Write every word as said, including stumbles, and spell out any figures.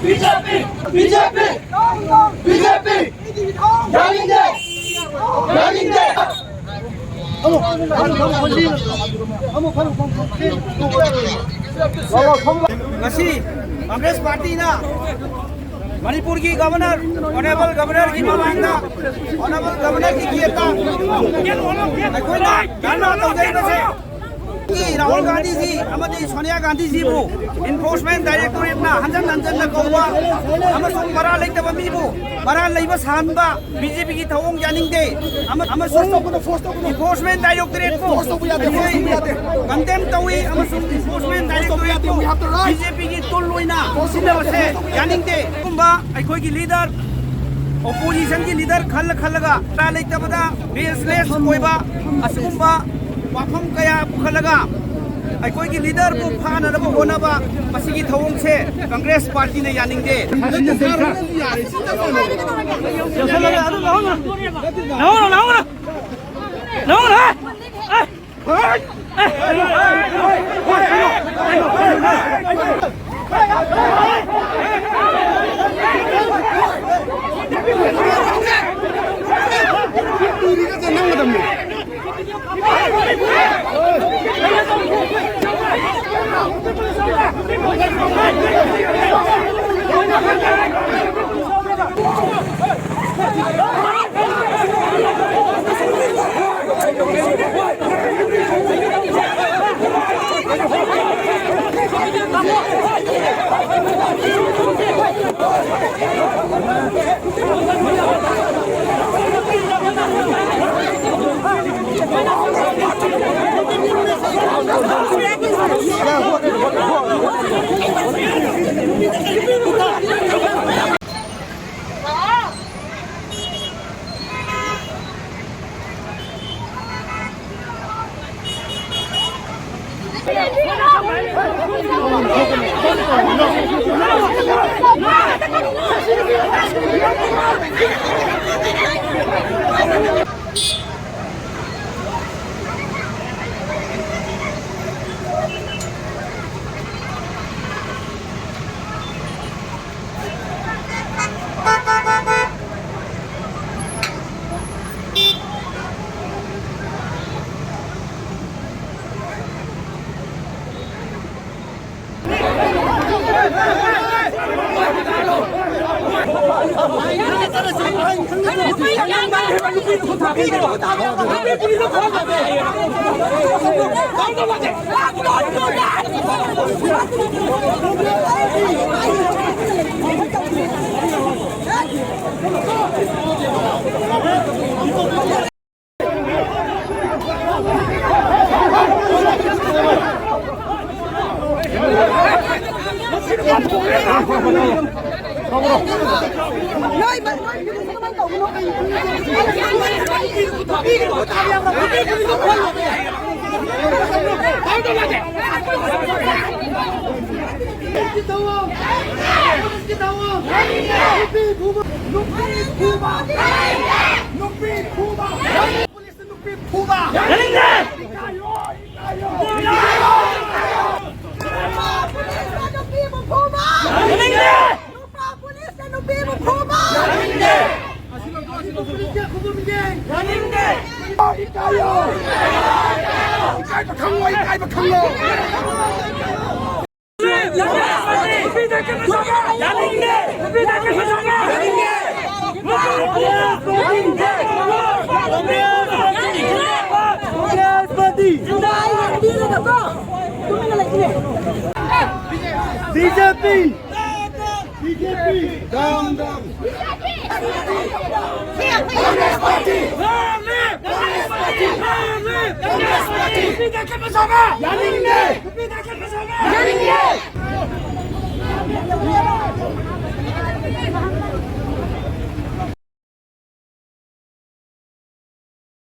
B J P! B J ꯄꯤ! ꯌꯥꯅꯤꯡꯗꯦ! ꯌꯥꯅꯤꯡꯗꯦ! ꯉꯁꯤ ꯀꯪꯒ꯭ꯔꯦꯁ ꯄꯥꯔꯇꯤꯅ ꯃꯅꯤꯄꯨꯔꯒꯤ ꯒꯕꯔꯅꯔ, ꯑꯣꯅꯔꯦꯕꯜ ꯒꯕꯔꯅꯔꯒꯤ ꯃꯃꯥꯡꯗ, ꯑꯣꯅꯔꯦꯕꯜ ꯒꯕꯔꯅꯔꯒꯤ ꯒꯦꯠꯇ ꯑꯩꯈꯣꯏꯅ ꯙꯔꯅꯥ ꯇꯧꯖꯔꯤꯕꯁꯦ, ꯔꯥꯍꯨꯜ ꯒꯥꯟꯙꯤꯖꯤ ꯑꯃꯗꯤ ꯁꯣꯅꯤꯌꯥ ꯒꯥꯟꯙꯤꯖꯤꯕꯨ ꯏꯟꯐꯣꯔꯁꯃꯦꯟ ꯗꯥꯏꯔꯦꯛꯇꯣꯔꯦꯠꯅ ꯍꯟꯖꯟ ꯍꯟꯖꯟꯅ ꯀꯧꯕ ꯑꯃꯁꯨꯡ ꯃꯔꯥꯜ ꯂꯩꯇꯕ ꯃꯤꯕꯨ ꯃꯔꯥꯜ ꯂꯩꯕ ꯁꯥꯍꯟꯕ ꯕꯤ ꯖꯦ ꯄꯤꯒꯤ ꯊꯧꯑꯣꯡ ꯌꯥꯅꯤꯡꯗꯦ꯫ ꯑꯃ-, ꯑꯃꯁꯨꯡ ꯏꯟꯐꯣꯔꯁꯃꯦꯟ ꯗꯥꯏꯔꯦꯛꯇꯣꯔꯦꯠꯄꯨ ꯑꯩꯈꯣꯏ ꯀꯟꯗꯦꯝ ꯇꯧꯏ ꯑꯃꯁꯨꯡ ꯏꯟꯐꯣꯔꯁꯃꯦꯟ ꯗꯥꯏꯔꯦꯛꯇꯣꯔꯦꯠꯄꯨ ꯕꯤ ꯖꯦ ꯄꯤꯒꯤ ꯇꯨꯜ ꯑꯣꯏꯅ ꯁꯤꯖꯤꯟꯅꯕꯁꯦ ꯌꯥꯅꯤꯡꯗꯦ꯫ ꯑꯗꯨꯒꯨꯝꯕ ꯑꯩꯈꯣꯏꯒꯤ ꯂꯤꯗꯔ, ꯑꯣꯄꯣꯖꯤꯁꯟꯒꯤ ꯂꯤꯗꯔ ꯈꯜꯂ ꯈꯜꯂꯒ ꯃꯔꯥꯜ ꯂꯩꯇꯕꯗ ꯕꯦꯁꯂꯦꯁ ꯑꯣꯏꯕ ꯑꯁꯤꯒꯨꯝꯕ ꯋꯥꯐꯝ ꯀꯌꯥ ꯄꯨꯈꯠꯂꯒ ꯑꯩꯈꯣꯏꯒꯤ ꯂꯤꯗꯔꯕꯨ ꯐꯥꯅꯅꯕ ꯍꯣꯠꯅꯕ, ꯃꯁꯤꯒꯤ ꯊꯧꯑꯣꯡꯁꯦ ꯀꯪꯒ꯭ꯔꯦꯁ ꯄꯥꯔꯇꯤꯅ ꯌꯥꯅꯤꯡꯗꯦ꯫ ꯂꯧꯍꯧꯔꯣ, ꯂꯧꯍꯧꯔꯣ꯫ ꯂꯧꯍꯧꯔꯣ, ꯂꯧꯍꯧꯔꯣ꯫ ꯅꯨꯄꯤ ꯐꯨꯕ! ꯅꯨꯄꯤ ꯐꯨꯕ! ꯅꯨꯄꯤ ꯐꯨꯕ! ꯄꯨꯂꯤꯁꯅ ꯅꯨꯄꯤ ꯐꯨꯕ! ꯌꯥꯅꯤꯡꯗꯦ! ꯏꯀꯥꯏꯌꯣ! ꯏꯀꯥꯏꯌꯣ! ꯏꯀꯥꯏꯌꯣ! ꯅꯨꯄꯥ ꯄꯨꯂꯤꯁꯅ ꯅꯨꯄꯤꯕꯨ ꯐꯨꯕ! ꯌꯥꯅꯤꯡꯗꯦ! ꯅꯨꯄꯥ ꯄꯨꯂꯤꯁꯅ ꯅꯨꯄꯤꯕꯨ ꯐꯨꯕ! ꯌꯥꯅꯤꯡꯗꯦ! ꯌꯥꯅꯤꯡꯗꯦ! ꯏꯀꯥꯏꯌꯣ! ꯏꯀꯥꯏꯕ ꯈꯪꯉꯣ! ꯏꯀꯥꯏꯕ ꯈꯪꯉꯣ! B J P! B J P! Down, down! ꯅꯨꯄꯤ ꯀꯥꯏꯈꯠꯄ ꯁꯥꯕ! ꯌꯥꯅꯤꯡꯗꯦ! ꯅꯨꯄꯤ ꯀꯥꯏꯈꯠꯄ ꯁꯥꯕ! ꯌꯥꯅꯤꯡꯗꯦ!